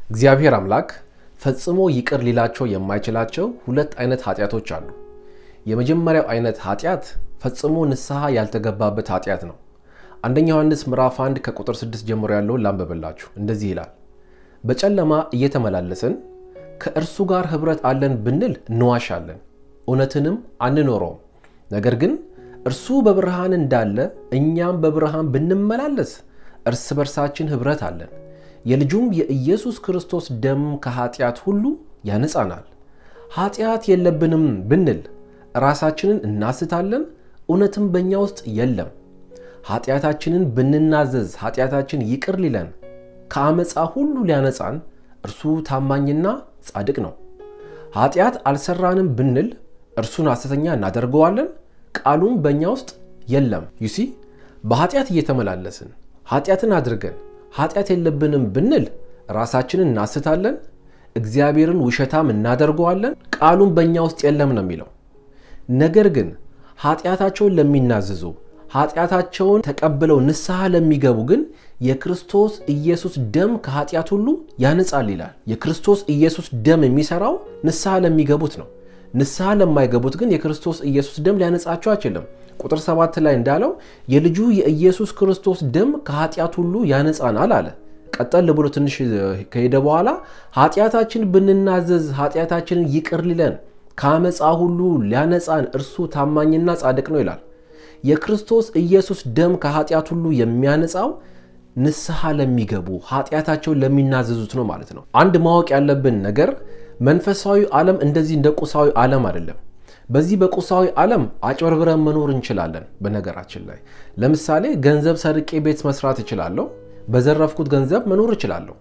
እግዚአብሔር አምላክ ፈጽሞ ይቅር ሊላቸው የማይችላቸው ሁለት አይነት ኃጢአቶች አሉ። የመጀመሪያው አይነት ኃጢአት ፈጽሞ ንስሐ ያልተገባበት ኃጢአት ነው። አንደኛ ዮሐንስ ምዕራፍ 1 ከቁጥር 6 ጀምሮ ያለውን ላንብብላችሁ። እንደዚህ ይላል፣ በጨለማ እየተመላለስን ከእርሱ ጋር ኅብረት አለን ብንል እንዋሻለን፣ እውነትንም አንኖረውም። ነገር ግን እርሱ በብርሃን እንዳለ እኛም በብርሃን ብንመላለስ እርስ በርሳችን ኅብረት አለን፣ የልጁም የኢየሱስ ክርስቶስ ደም ከኃጢአት ሁሉ ያነጻናል። ኃጢአት የለብንም ብንል ራሳችንን እናስታለን፣ እውነትም በእኛ ውስጥ የለም። ኃጢአታችንን ብንናዘዝ ኃጢአታችን ይቅር ሊለን ከአመፃ ሁሉ ሊያነጻን እርሱ ታማኝና ጻድቅ ነው። ኃጢአት አልሰራንም ብንል እርሱን ሐሰተኛ እናደርገዋለን፣ ቃሉም በእኛ ውስጥ የለም። You see፣ በኃጢአት እየተመላለስን ኃጢአትን አድርገን ኃጢአት የለብንም ብንል ራሳችንን እናስታለን፣ እግዚአብሔርን ውሸታም እናደርገዋለን፣ ቃሉም በእኛ ውስጥ የለም ነው የሚለው። ነገር ግን ኃጢአታቸውን ለሚናዘዙ፣ ኃጢአታቸውን ተቀብለው ንስሐ ለሚገቡ ግን የክርስቶስ ኢየሱስ ደም ከኃጢአት ሁሉ ያነጻል ይላል። የክርስቶስ ኢየሱስ ደም የሚሰራው ንስሐ ለሚገቡት ነው። ንስሐ ለማይገቡት ግን የክርስቶስ ኢየሱስ ደም ሊያነጻቸው አይችልም። ቁጥር 7 ላይ እንዳለው የልጁ የኢየሱስ ክርስቶስ ደም ከኃጢአት ሁሉ ያነጻናል አለ። ቀጠል ብሎ ትንሽ ከሄደ በኋላ ኃጢአታችን ብንናዘዝ ኃጢአታችንን ይቅር ሊለን ከአመፃ ሁሉ ሊያነጻን እርሱ ታማኝና ጻድቅ ነው ይላል። የክርስቶስ ኢየሱስ ደም ከኃጢአት ሁሉ የሚያነጻው ንስሐ ለሚገቡ፣ ኃጢአታቸውን ለሚናዘዙት ነው ማለት ነው። አንድ ማወቅ ያለብን ነገር መንፈሳዊ ዓለም እንደዚህ እንደ ቁሳዊ ዓለም አይደለም። በዚህ በቁሳዊ ዓለም አጭበርብረን መኖር እንችላለን። በነገራችን ላይ ለምሳሌ ገንዘብ ሰርቄ ቤት መስራት እችላለሁ። በዘረፍኩት ገንዘብ መኖር እችላለሁ፣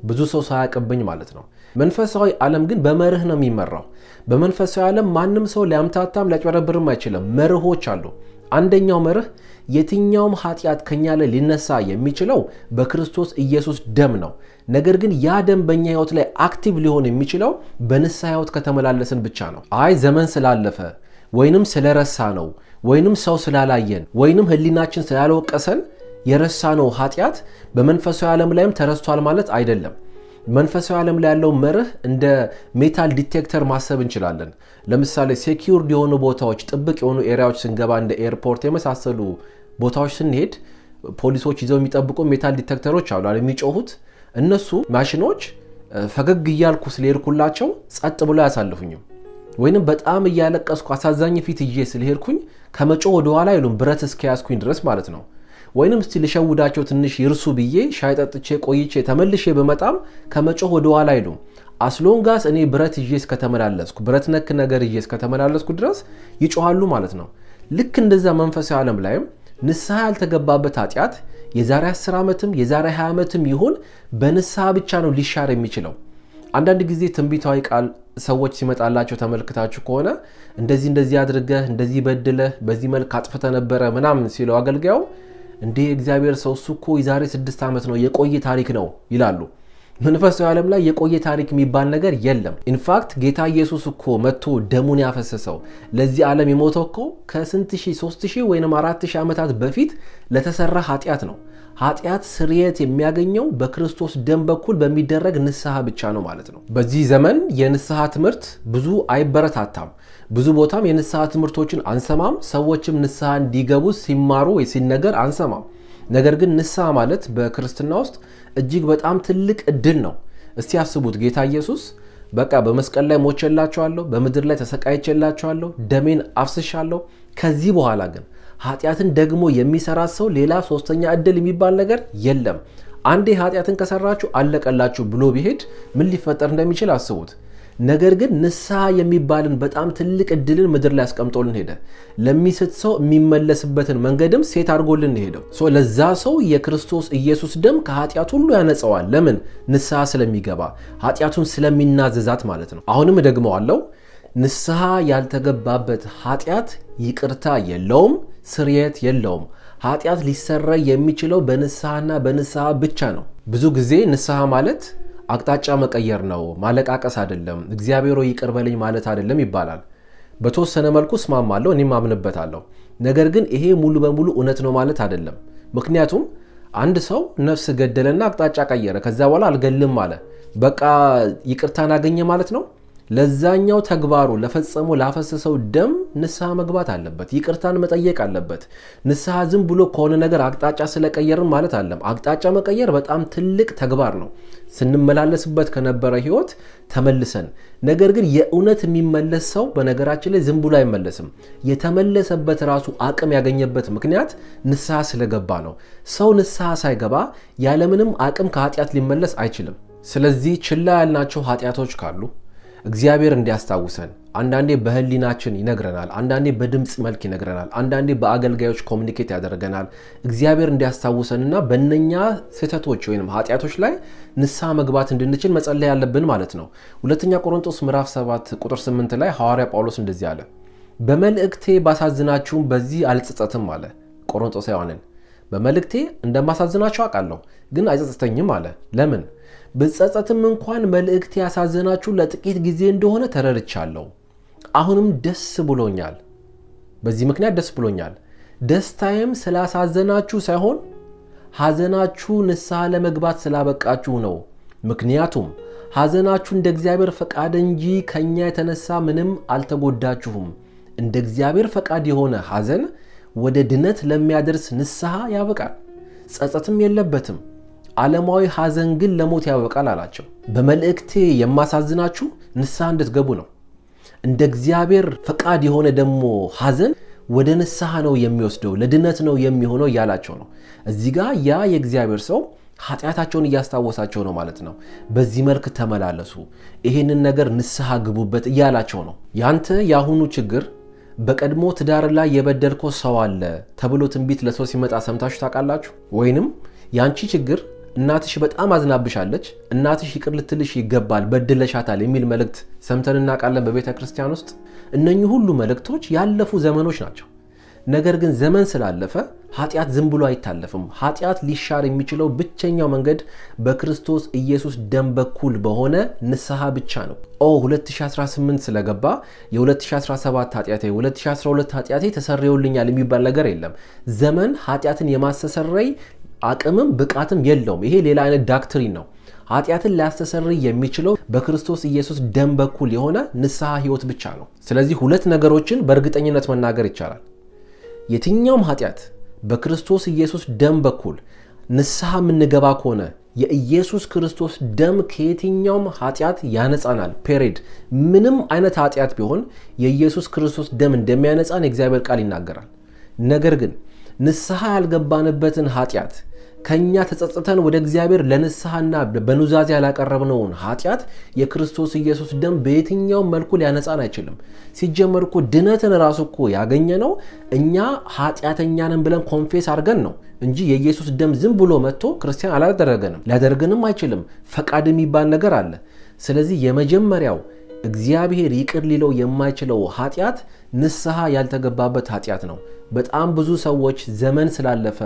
ብዙ ሰው ሳያውቅብኝ ማለት ነው። መንፈሳዊ ዓለም ግን በመርህ ነው የሚመራው። በመንፈሳዊ ዓለም ማንም ሰው ሊያምታታም ሊያጭበረብርም አይችልም። መርሆች አሉ። አንደኛው መርህ የትኛውም ኃጢአት ከኛ ላይ ሊነሳ የሚችለው በክርስቶስ ኢየሱስ ደም ነው። ነገር ግን ያ ደም በእኛ ሕይወት ላይ active ሊሆን የሚችለው በንስሐ ሕይወት ከተመላለስን ብቻ ነው። አይ ዘመን ስላለፈ ወይንም ስለረሳነው ወይንም ሰው ስላላየን ወይንም ሕሊናችን ስላልወቀሰን የረሳነው ኃጢአት በመንፈሳዊ ዓለም ላይም ተረስቷል ማለት አይደለም። መንፈሳዊ ዓለም ላይ ያለው መርህ እንደ metal detector ማሰብ እንችላለን። ለምሳሌ secured የሆኑ ቦታዎች፣ ጥብቅ የሆኑ area ዎች ስንገባ፣ እንደ airport የመሳሰሉ ቦታዎች ስንሄድ ፖሊሶች ይዘው የሚጠብቁ metal detector ኦች አሉ የሚጮሁት። እነሱ ማሽኖች ፈገግ እያልኩ ስለሄድኩላቸው ጸጥ ብሎ አያሳልፉኝም። ወይንም በጣም እያለቀስኩ አሳዛኝ ፊት ይዤ ስለሄድኩኝ ከመጮህ ወደኋላ አይሉም፣ ብረት እስከያዝኩኝ ድረስ ማለት ነው። ወይንም እስቲ ልሸውዳቸው ትንሽ ይርሱ ብዬ ሻይ ጠጥቼ ቆይቼ ተመልሼ ብመጣም ከመጮህ ወደኋላ አይሉም። As long as እኔ ብረት ይዤ እስከተመላለስኩ፣ ብረት ነክ ነገር ይዤ እስከተመላለስኩ ድረስ ይጮሃሉ ማለት ነው። ልክ እንደዛ መንፈሳዊ ዓለም ላይም ንስሐ ያልተገባበት ኃጢአት የዛሬ 10 ዓመትም የዛሬ 20 ዓመትም ይሁን በንስሐ ብቻ ነው ሊሻር የሚችለው። አንዳንድ ጊዜ ትንቢታዊ ቃል ሰዎች ሲመጣላቸው ተመልክታችሁ ከሆነ እንደዚህ እንደዚህ አድርገህ፣ እንደዚህ በድለህ፣ በዚህ መልክ አጥፍተህ ነበረ ምናምን ሲለው አገልጋዩ እንዴ እግዚአብሔር ሰው እሱ እኮ የዛሬ 6 ዓመት ነው፣ የቆየ ታሪክ ነው ይላሉ። መንፈሳዊ ዓለም ላይ የቆየ ታሪክ የሚባል ነገር የለም። In fact ጌታ ኢየሱስ እኮ መጥቶ ደሙን ያፈሰሰው፣ ለዚህ ዓለም የሞተው እኮ ከስንት ሺህ፣ 3000 ወይም 4000 ዓመታት በፊት ለተሰራ ኃጢአት ነው። ኃጢአት ስርየት የሚያገኘው በክርስቶስ ደም በኩል በሚደረግ ንስሐ ብቻ ነው ማለት ነው። በዚህ ዘመን የንስሐ ትምህርት ብዙ አይበረታታም። ብዙ ቦታም የንስሐ ትምህርቶችን አንሰማም። ሰዎችም ንስሐ እንዲገቡ ሲማሩ ወይ ሲነገር አንሰማም። ነገር ግን ንስሐ ማለት በክርስትና ውስጥ እጅግ በጣም ትልቅ እድል ነው። እስቲ አስቡት፣ ጌታ ኢየሱስ በቃ በመስቀል ላይ ሞቼላችኋለሁ፣ በምድር ላይ ተሰቃይቼላችኋለሁ፣ ደሜን አፍስሻለሁ። ከዚህ በኋላ ግን ኃጢአትን ደግሞ የሚሰራ ሰው ሌላ ሶስተኛ እድል የሚባል ነገር የለም። አንዴ ኃጢአትን ከሰራችሁ አለቀላችሁ ብሎ ቢሄድ ምን ሊፈጠር እንደሚችል አስቡት። ነገር ግን ንስሐ የሚባልን በጣም ትልቅ እድልን ምድር ላይ አስቀምጦልን ሄደ። ለሚስት ሰው የሚመለስበትን መንገድም set አድርጎልን ሄደው። ለዛ ሰው የክርስቶስ ኢየሱስ ደም ከኃጢአት ሁሉ ያነጸዋል። ለምን? ንስሐ ስለሚገባ፣ ኃጢአቱን ስለሚናዘዛት ማለት ነው። አሁንም እደግመዋለሁ። ንስሐ ያልተገባበት ኃጢአት ይቅርታ የለውም፣ ስርየት የለውም። ኃጢአት ሊሰረይ የሚችለው በንስሐና በንስሐ ብቻ ነው። ብዙ ጊዜ ንስሐ ማለት አቅጣጫ መቀየር ነው፣ ማለቃቀስ አይደለም፣ እግዚአብሔር ሆይ ይቅር በለኝ ማለት አይደለም ይባላል። በተወሰነ መልኩ እስማማለሁ፣ እኔም አምንበታለሁ። ነገር ግን ይሄ ሙሉ በሙሉ እውነት ነው ማለት አይደለም። ምክንያቱም አንድ ሰው ነፍስ ገደለና አቅጣጫ ቀየረ። ከዛ በኋላ አልገልም አለ። በቃ ይቅርታን አገኘ ማለት ነው። ለዛኛው ተግባሩ ለፈጸመው ላፈሰሰው ደም ንስሐ መግባት አለበት። ይቅርታን መጠየቅ አለበት። ንስሐ ዝም ብሎ ከሆነ ነገር አቅጣጫ ስለቀየርን ማለት አለም። አቅጣጫ መቀየር በጣም ትልቅ ተግባር ነው። ስንመላለስበት ከነበረ ህይወት ተመልሰን፣ ነገር ግን የእውነት የሚመለስ ሰው በነገራችን ላይ ዝም ብሎ አይመለስም። የተመለሰበት ራሱ አቅም ያገኘበት ምክንያት ንስሐ ስለገባ ነው። ሰው ንስሐ ሳይገባ ያለምንም አቅም ከኃጢአት ሊመለስ አይችልም። ስለዚህ ችላ ያልናቸው ኃጢአቶች ካሉ እግዚአብሔር እንዲያስታውሰን አንዳንዴ በህሊናችን ይነግረናል፣ አንዳንዴ በድምፅ መልክ ይነግረናል፣ አንዳንዴ በአገልጋዮች communicate ያደርገናል። እግዚአብሔር እንዲያስታውሰንና በእነኛ ስህተቶች ወይም ኃጢአቶች ላይ ንስሐ መግባት እንድንችል መጸለይ ያለብን ማለት ነው። ሁለተኛ ቆሮንቶስ ምዕራፍ 7 ቁጥር 8 ላይ ሐዋርያ ጳውሎስ እንደዚህ አለ፣ በመልእክቴ ባሳዝናችሁም በዚህ አልጸጸትም አለ። ቆሮንቶሳውያንን በመልእክቴ እንደማሳዝናችሁ አውቃለሁ፣ ግን አይጸጽተኝም አለ። ለምን? ብጸጸትም እንኳን መልእክቴ ያሳዘናችሁ ለጥቂት ጊዜ እንደሆነ ተረድቻለሁ። አሁንም ደስ ብሎኛል። በዚህ ምክንያት ደስ ብሎኛል። ደስታዬም ስላሳዘናችሁ ሳይሆን ሐዘናችሁ ንስሐ ለመግባት ስላበቃችሁ ነው። ምክንያቱም ሐዘናችሁ እንደ እግዚአብሔር ፈቃድ እንጂ ከእኛ የተነሳ ምንም አልተጎዳችሁም። እንደ እግዚአብሔር ፈቃድ የሆነ ሐዘን ወደ ድነት ለሚያደርስ ንስሐ ያበቃል፣ ጸጸትም የለበትም። ዓለማዊ ሐዘን ግን ለሞት ያበቃል አላቸው። በመልእክቴ የማሳዝናችሁ ንስሐ እንድትገቡ ነው። እንደ እግዚአብሔር ፈቃድ የሆነ ደግሞ ሐዘን ወደ ንስሐ ነው የሚወስደው፣ ለድነት ነው የሚሆነው እያላቸው ነው። እዚህ ጋ ያ የእግዚአብሔር ሰው ኃጢአታቸውን እያስታወሳቸው ነው ማለት ነው። በዚህ መልክ ተመላለሱ፣ ይሄንን ነገር ንስሐ ግቡበት እያላቸው ነው። ያንተ የአሁኑ ችግር በቀድሞ ትዳር ላይ የበደልኮ ሰው አለ ተብሎ ትንቢት ለሰው ሲመጣ ሰምታችሁ ታውቃላችሁ? ወይንም ያንቺ ችግር እናትሽ በጣም አዝናብሻለች፣ እናትሽ ይቅር ልትልሽ ይገባል፣ በድለሻታል የሚል መልእክት ሰምተን እናውቃለን በቤተ ክርስቲያን ውስጥ። እነኚህ ሁሉ መልእክቶች ያለፉ ዘመኖች ናቸው። ነገር ግን ዘመን ስላለፈ ኃጢአት ዝም ብሎ አይታለፍም። ኃጢአት ሊሻር የሚችለው ብቸኛው መንገድ በክርስቶስ ኢየሱስ ደም በኩል በሆነ ንስሐ ብቻ ነው። 2018 ስለገባ የ2017 ኃጢአቴ 2012 ኃጢአቴ ተሰርዮልኛል የሚባል ነገር የለም። ዘመን ኃጢአትን የማስተሰረይ አቅምም ብቃትም የለውም። ይሄ ሌላ አይነት doctrine ነው። ኃጢአትን ሊያስተሰርይ የሚችለው በክርስቶስ ኢየሱስ ደም በኩል የሆነ ንስሐ ህይወት ብቻ ነው። ስለዚህ ሁለት ነገሮችን በእርግጠኝነት መናገር ይቻላል። የትኛውም ኃጢአት በክርስቶስ ኢየሱስ ደም በኩል ንስሐ የምንገባ ከሆነ የኢየሱስ ክርስቶስ ደም ከየትኛውም ኃጢአት ያነጻናል። Period። ምንም አይነት ኃጢአት ቢሆን የኢየሱስ ክርስቶስ ደም እንደሚያነጻን የእግዚአብሔር ቃል ይናገራል። ነገር ግን ንስሐ ያልገባንበትን ኃጢአት ከኛ ተጸጽተን ወደ እግዚአብሔር ለንስሐና በኑዛዜ ያላቀረብነውን ኃጢአት የክርስቶስ ኢየሱስ ደም በየትኛውም መልኩ ሊያነጻን አይችልም። ሲጀመር እኮ ድነትን ራሱ እኮ ያገኘነው እኛ ኃጢአተኛንን ብለን confess አድርገን ነው እንጂ የኢየሱስ ደም ዝም ብሎ መጥቶ ክርስቲያን አላደረገንም፣ ሊያደርገንም አይችልም። ፈቃድ የሚባል ነገር አለ። ስለዚህ የመጀመሪያው እግዚአብሔር ይቅር ሊለው የማይችለው ኃጢአት ንስሐ ያልተገባበት ኃጢአት ነው። በጣም ብዙ ሰዎች ዘመን ስላለፈ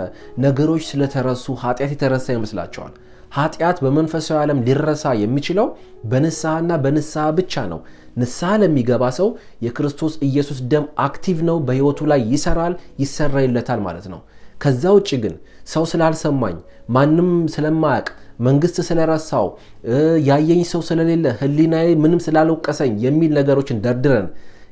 ነገሮች ስለተረሱ ኃጢአት የተረሳ ይመስላቸዋል። ኃጢአት በመንፈሳዊ ዓለም ሊረሳ የሚችለው በንስሐና በንስሐ ብቻ ነው። ንስሐ ለሚገባ ሰው የክርስቶስ ኢየሱስ ደም active ነው፣ በሕይወቱ ላይ ይሰራል፣ ይሰራይለታል ማለት ነው። ከዛ ውጭ ግን ሰው ስላልሰማኝ፣ ማንም ስለማያውቅ፣ መንግስት ስለረሳው፣ ያየኝ ሰው ስለሌለ፣ ሕሊናዬ ምንም ስላልወቀሰኝ የሚል ነገሮችን ደርድረን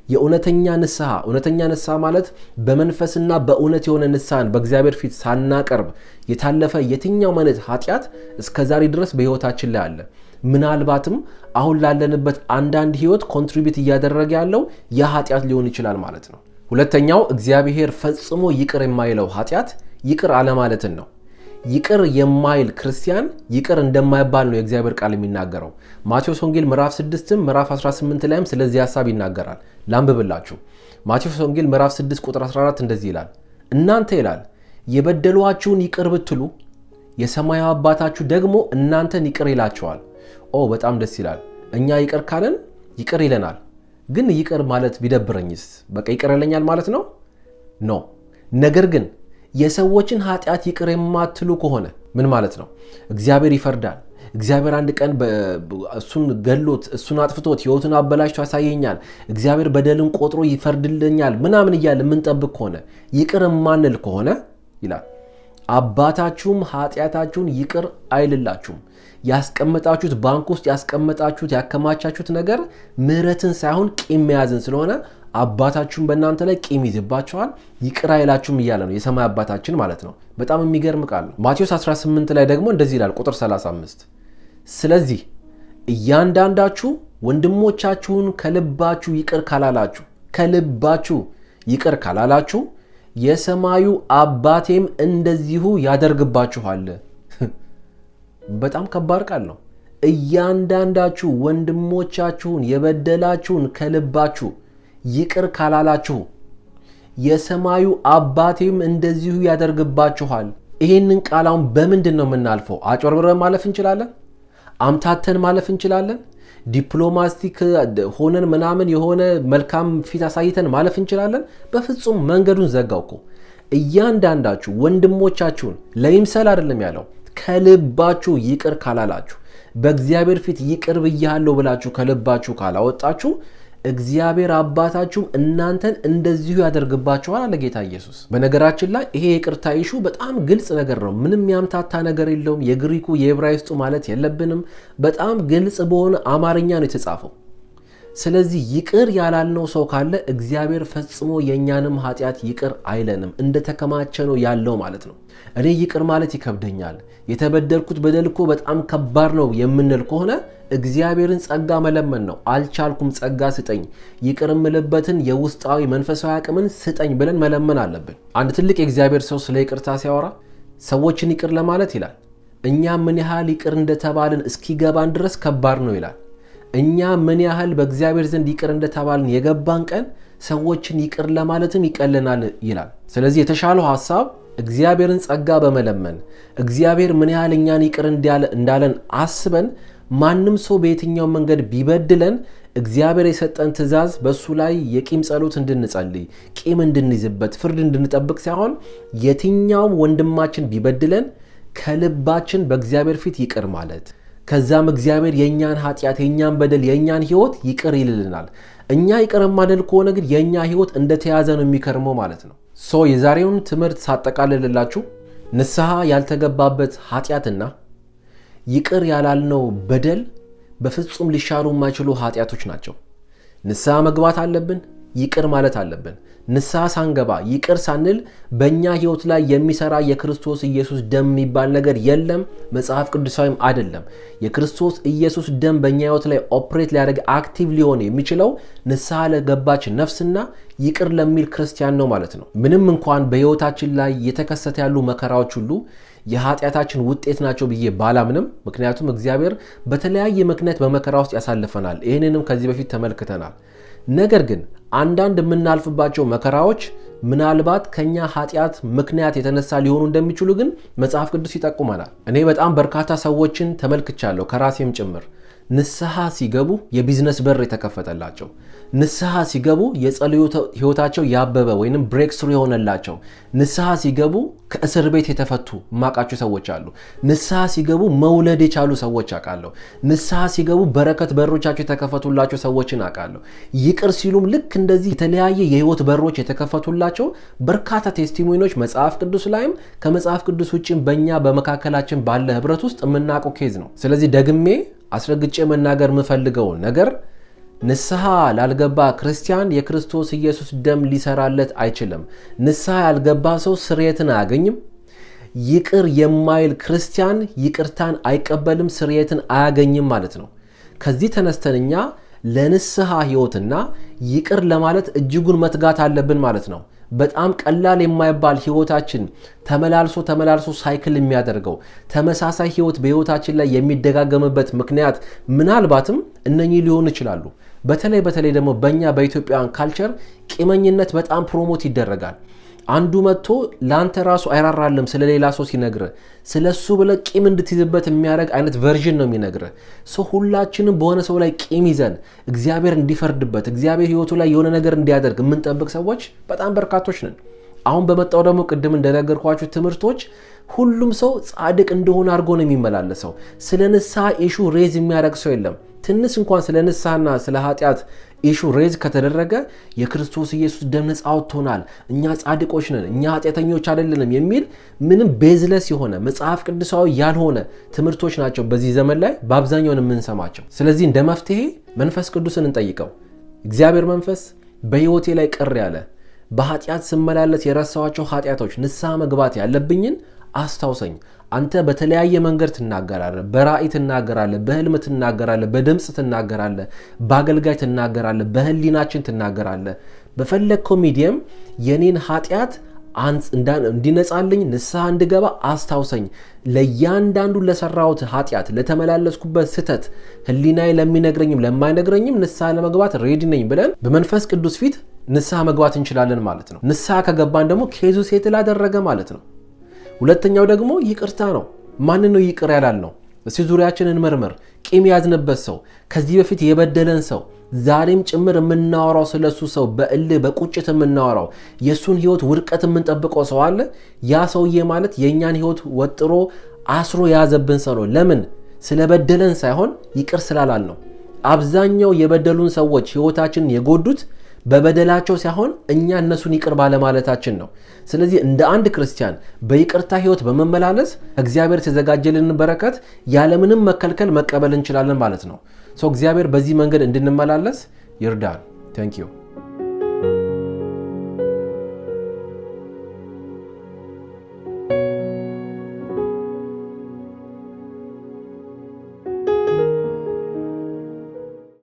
የእውነተኛ ንስሐ፣ እውነተኛ ንስሐ ማለት በመንፈስና በእውነት የሆነ ንስሐን በእግዚአብሔር ፊት ሳናቀርብ የታለፈ የትኛውም አይነት ኃጢአት እስከ ዛሬ ድረስ በሕይወታችን ላይ አለ። ምናልባትም አሁን ላለንበት አንዳንድ ሕይወት contribute እያደረገ ያለው ያ ኃጢአት ሊሆን ይችላል ማለት ነው። ሁለተኛው እግዚአብሔር ፈጽሞ ይቅር የማይለው ኃጢአት ይቅር አለማለትን ነው። ይቅር የማይል ክርስቲያን ይቅር እንደማይባል ነው የእግዚአብሔር ቃል የሚናገረው። ማቴዎስ ወንጌል ምዕራፍ 6 ምዕራፍ 18 ላይም ስለዚህ ሀሳብ ይናገራል። ላንብብላችሁ። ማቴዎስ ወንጌል ምዕራፍ 6 ቁጥር 14 እንደዚህ ይላል፣ እናንተ ይላል የበደሏችሁን ይቅር ብትሉ የሰማያዊ አባታችሁ ደግሞ እናንተን ይቅር ይላችኋል። በጣም ደስ ይላል። እኛ ይቅር ካለን ይቅር ይለናል። ግን ይቅር ማለት ቢደብረኝስ? በቃ ይቅር ይለኛል ማለት ነው? No። ነገር ግን የሰዎችን ኃጢአት ይቅር የማትሉ ከሆነ ምን ማለት ነው? እግዚአብሔር ይፈርዳል። እግዚአብሔር አንድ ቀን እሱን ገሎት እሱን አጥፍቶት ሕይወቱን አበላሽቶ ያሳየኛል፣ እግዚአብሔር በደልን ቆጥሮ ይፈርድልኛል ምናምን እያለ የምንጠብቅ ከሆነ ይቅር የማንል ከሆነ ይላል አባታችሁም ኃጢአታችሁን ይቅር አይልላችሁም። ያስቀመጣችሁት፣ ባንክ ውስጥ ያስቀመጣችሁት፣ ያከማቻችሁት ነገር ምሕረትን ሳይሆን ቂም መያዝን ስለሆነ አባታችሁም በእናንተ ላይ ቂም ይዝባችኋል፣ ይቅር አይላችሁም እያለ ነው የሰማይ አባታችን ማለት ነው። በጣም የሚገርም ቃል ነው። ማቴዎስ 18 ላይ ደግሞ እንደዚህ ይላል፣ ቁጥር 35፣ ስለዚህ እያንዳንዳችሁ ወንድሞቻችሁን ከልባችሁ ይቅር ካላላችሁ፣ ከልባችሁ ይቅር ካላላችሁ የሰማዩ አባቴም እንደዚሁ ያደርግባችኋል። በጣም ከባድ ቃል ነው። እያንዳንዳችሁ ወንድሞቻችሁን የበደላችሁን ከልባችሁ ይቅር ካላላችሁ የሰማዩ አባቴም እንደዚሁ ያደርግባችኋል። ይሄንን ቃል አሁን በምንድን ነው የምናልፈው? አጭበርብረን ማለፍ እንችላለን? አምታተን ማለፍ እንችላለን? Diplomatic ሆነን ምናምን የሆነ መልካም ፊት አሳይተን ማለፍ እንችላለን? በፍጹም፣ መንገዱን ዘጋው እኮ። እያንዳንዳችሁ ወንድሞቻችሁን ለይምሰል አይደለም ያለው፣ ከልባችሁ ይቅር ካላላችሁ፣ በእግዚአብሔር ፊት ይቅር ብያለሁ ብላችሁ ከልባችሁ ካላወጣችሁ እግዚአብሔር አባታችሁም እናንተን እንደዚሁ ያደርግባችኋል አለ ጌታ ኢየሱስ። በነገራችን ላይ ይሄ የይቅርታ issue በጣም ግልጽ ነገር ነው። ምንም ያምታታ ነገር የለውም። የግሪኩ የዕብራይስጡ ማለት የለብንም። በጣም ግልጽ በሆነ አማርኛ ነው የተጻፈው። ስለዚህ ይቅር ያላልነው ሰው ካለ እግዚአብሔር ፈጽሞ የእኛንም ኃጢአት ይቅር አይለንም። እንደተከማቸ ነው ያለው ማለት ነው። እኔ ይቅር ማለት ይከብደኛል፣ የተበደልኩት በደል እኮ በጣም ከባድ ነው የምንል ከሆነ እግዚአብሔርን ጸጋ መለመን ነው። አልቻልኩም፣ ጸጋ ስጠኝ፣ ይቅር የምልበትን የውስጣዊ መንፈሳዊ አቅምን ስጠኝ ብለን መለመን አለብን። አንድ ትልቅ የእግዚአብሔር ሰው ስለ ይቅርታ ሲያወራ ሰዎችን ይቅር ለማለት ይላል፣ እኛ ምን ያህል ይቅር እንደተባልን እስኪገባን ድረስ ከባድ ነው ይላል። እኛ ምን ያህል በእግዚአብሔር ዘንድ ይቅር እንደተባልን የገባን ቀን ሰዎችን ይቅር ለማለትም ይቀለናል ይላል። ስለዚህ የተሻለው ሀሳብ እግዚአብሔርን ጸጋ በመለመን፣ እግዚአብሔር ምን ያህል እኛን ይቅር እንዳለን አስበን፣ ማንም ሰው በየትኛው መንገድ ቢበድለን እግዚአብሔር የሰጠን ትእዛዝ በእሱ ላይ የቂም ጸሎት እንድንጸልይ፣ ቂም እንድንይዝበት፣ ፍርድ እንድንጠብቅ ሳይሆን የትኛውም ወንድማችን ቢበድለን ከልባችን በእግዚአብሔር ፊት ይቅር ማለት፣ ከዛም እግዚአብሔር የእኛን ኃጢአት፣ የእኛን በደል፣ የእኛን ሕይወት ይቅር ይልልናል። እኛ ይቅር የማንል ከሆነ ግን የእኛ ሕይወት እንደተያዘ ነው የሚከርመው ማለት ነው። So የዛሬውን ትምህርት ሳጠቃልልላችሁ ንስሐ ያልተገባበት ኃጢአትና ይቅር ያላልነው በደል በፍጹም ሊሻሩ የማይችሉ ኃጢአቶች ናቸው። ንስሐ መግባት አለብን፣ ይቅር ማለት አለብን። ንስሐ ሳንገባ፣ ይቅር ሳንል በእኛ ሕይወት ላይ የሚሰራ የክርስቶስ ኢየሱስ ደም የሚባል ነገር የለም። መጽሐፍ ቅዱሳዊም አይደለም። የክርስቶስ ኢየሱስ ደም በእኛ ሕይወት ላይ operate ሊያደርግ፣ active ሊሆን የሚችለው ንስሐ ለገባች ነፍስና ይቅር ለሚል ክርስቲያን ነው ማለት ነው። ምንም እንኳን በሕይወታችን ላይ እየተከሰተ ያሉ መከራዎች ሁሉ የኃጢአታችን ውጤት ናቸው ብዬ ባላምንም፣ ምክንያቱም እግዚአብሔር በተለያየ ምክንያት በመከራ ውስጥ ያሳልፈናል። ይህንንም ከዚህ በፊት ተመልክተናል። ነገር ግን አንዳንድ የምናልፍባቸው መከራዎች ምናልባት ከኛ ኃጢአት ምክንያት የተነሳ ሊሆኑ እንደሚችሉ ግን መጽሐፍ ቅዱስ ይጠቁመናል። እኔ በጣም በርካታ ሰዎችን ተመልክቻለሁ፣ ከራሴም ጭምር፣ ንስሐ ሲገቡ የቢዝነስ በር የተከፈተላቸው፣ ንስሐ ሲገቡ የጸሎት ህይወታቸው ያበበ ወይንም breakthrough የሆነላቸው፣ ንስሐ ሲገቡ ከእስር ቤት የተፈቱ የማውቃቸው ሰዎች አሉ። ንስሐ ሲገቡ መውለድ የቻሉ ሰዎች አውቃለሁ። ንስሐ ሲገቡ በረከት በሮቻቸው የተከፈቱላቸው ሰዎችን አውቃለሁ። ይቅር ሲሉም ልክ እንደዚህ የተለያየ የህይወት በሮች የተከፈቱላቸው በርካታ testimony ዎች መጽሐፍ ቅዱስ ላይም ከመጽሐፍ ቅዱስ ውጭም በእኛ በመካከላችን ባለ ህብረት ውስጥ የምናውቀው case ነው። ስለዚህ ደግሜ አስረግጬ መናገር የምፈልገው ነገር ንስሐ ላልገባ ክርስቲያን የክርስቶስ ኢየሱስ ደም ሊሰራለት አይችልም። ንስሐ ያልገባ ሰው ስርየትን አያገኝም። ይቅር የማይል ክርስቲያን ይቅርታን አይቀበልም፣ ስርየትን አያገኝም ማለት ነው። ከዚህ ተነስተን እኛ ለንስሐ ህይወትና ይቅር ለማለት እጅጉን መትጋት አለብን ማለት ነው። በጣም ቀላል የማይባል ህይወታችን ተመላልሶ ተመላልሶ cycle የሚያደርገው ተመሳሳይ ህይወት በህይወታችን ላይ የሚደጋገምበት ምክንያት ምናልባትም እነኚህ ሊሆኑ ይችላሉ። በተለይ በተለይ ደግሞ በእኛ በኢትዮጵያውያን culture ቂመኝነት በጣም promote ይደረጋል። አንዱ መጥቶ ለአንተ ራሱ አይራራልም፣ ስለ ሌላ ሰው ሲነግር ስለ እሱ ብለህ ቂም እንድትይዝበት የሚያደርግ አይነት version ነው የሚነግርህ። So ሁላችንም በሆነ ሰው ላይ ቂም ይዘን እግዚአብሔር እንዲፈርድበት፣ እግዚአብሔር ህይወቱ ላይ የሆነ ነገር እንዲያደርግ የምንጠብቅ ሰዎች በጣም በርካቶች ነን። አሁን በመጣው ደግሞ ቅድም እንደነገርኳችሁ ትምህርቶች ሁሉም ሰው ጻድቅ እንደሆነ አድርጎ ነው የሚመላለሰው። ስለ ንስሐ issue raise የሚያደርግ ሰው የለም። ትንሽ እንኳን ስለ ንስሐና ስለ ኃጢአት issue raise ከተደረገ የክርስቶስ ኢየሱስ ደም ነፃ አውጥቶናል፣ እኛ ጻድቆች ነን፣ እኛ ኃጢአተኞች አይደለንም የሚል ምንም baseless የሆነ፣ መጽሐፍ ቅዱሳዊ ያልሆነ ትምህርቶች ናቸው በዚህ ዘመን ላይ በአብዛኛውን የምንሰማቸው። ስለዚህ እንደ መፍትሄ መንፈስ ቅዱስን እንጠይቀው። እግዚአብሔር መንፈስ፣ በሕይወቴ ላይ ቅር ያለ፣ በኃጢአት ስመላለስ የረሳኋቸው ኃጢአቶች፣ ንስሐ መግባት ያለብኝን አስታውሰኝ። አንተ በተለያየ መንገድ ትናገራለህ። በራእይ ትናገራለህ፣ በህልም ትናገራለህ፣ በድምፅ ትናገራለህ፣ በአገልጋይ ትናገራለህ፣ በህሊናችን ትናገራለህ። በፈለግከው medium የኔን ኃጢአት እንዲነጻልኝ፣ ንስሐ እንድገባ አስታውሰኝ። ለእያንዳንዱ ለሰራሁት ኃጢአት፣ ለተመላለስኩበት ስህተት፣ ህሊናዬ ለሚነግረኝም ለማይነግረኝም ንስሐ ለመግባት ready ነኝ ብለን በመንፈስ ቅዱስ ፊት ንስሐ መግባት እንችላለን ማለት ነው። ንስሐ ከገባን ደግሞ case ኡ settle አደረገ ማለት ነው። ሁለተኛው ደግሞ ይቅርታ ነው። ማንን ነው ይቅር ያላልነው? እስቲ ዙሪያችንን እንመርምር። ቂም የያዝንበት ሰው፣ ከዚህ በፊት የበደለን ሰው፣ ዛሬም ጭምር የምናወራው ስለሱ ሰው፣ በእልህ በቁጭት የምናወራው፣ የእሱን ህይወት ውድቀት የምንጠብቀው ሰው አለ። ያ ሰውዬ ማለት የእኛን ህይወት ወጥሮ አስሮ የያዘብን ሰው ነው። ለምን? ስለበደለን ሳይሆን ይቅር ስላላልነው። አብዛኛው የበደሉን ሰዎች ህይወታችንን የጎዱት በበደላቸው ሳይሆን እኛ እነሱን ይቅር ባለማለታችን ነው። ስለዚህ እንደ አንድ ክርስቲያን በይቅርታ ህይወት በመመላለስ እግዚአብሔር የተዘጋጀልንን በረከት ያለምንም መከልከል መቀበል እንችላለን ማለት ነው። So እግዚአብሔር በዚህ መንገድ እንድንመላለስ ይርዳን። Thank you.